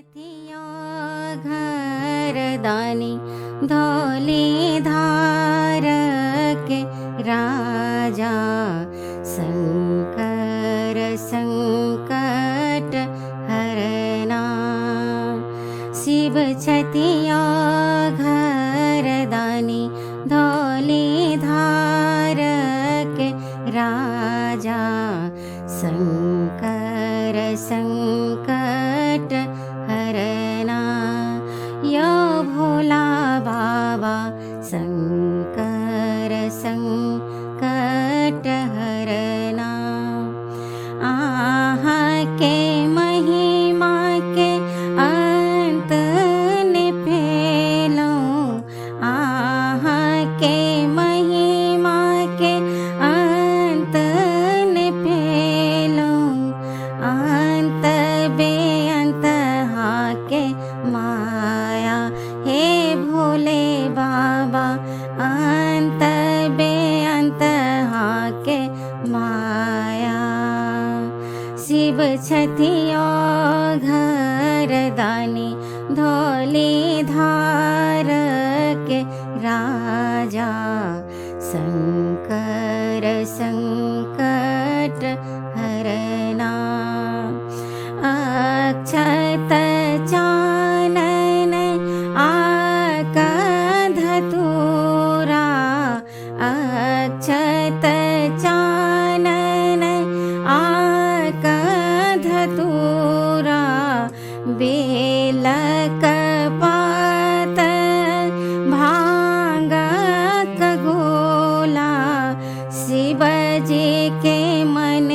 छथियो घर दानी धोली धार के राजा, शंकर संकट हरना। शिव छथियो घर दानी धोली धार के राजा, शंकर संकट हरना। यो भोला बाबा शंकर संकट हरना। आहा के महिमा के अंत ने फैलो, आहा के महिमा के अंत ने फैलो, अंत बेअंत के माया। हे भोले बाबा अंत बेअंत के माया। शिव छथियो घर दानी धोली धार के राजा, शंकर संकट हरना। अक्षत चानन आक धतूरा, अक्षत चानन आक धतूरा, बेलक पात भांगक गोला, शिवजी के मन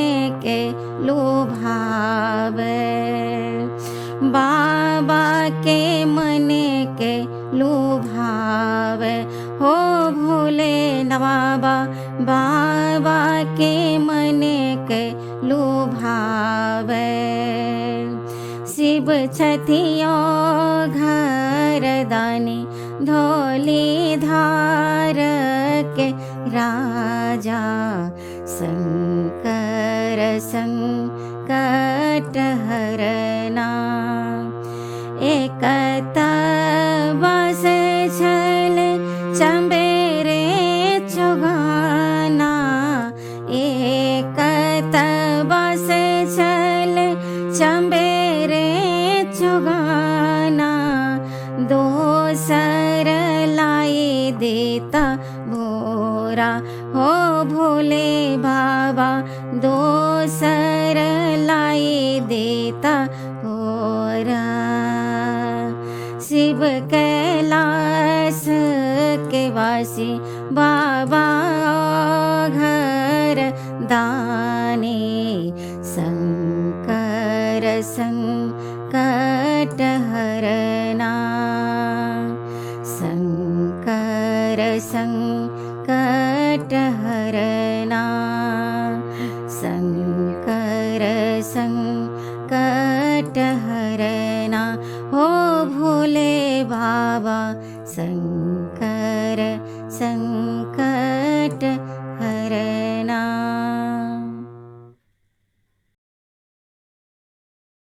के लुभावे, बाबा के मन के लुभावे। हो भोले नवाबा बाबा के मन के लुभावे। शिव छथियो घर दानी धोली धार के राजा, शंकर संकट हरना। एकता बस छल चंबेरे चौगाना, एकता बस छल चंबेरे चौगाना, दोसर लाई देता भोरा। हो भोले बाबा दोसर लाई देता भोरा। शिव कैलाश के वासी बाबा घर दानी, शंकर संकट हरना। शंकर संकट हरना, शंकर संकट हरना। हो भोले बाबा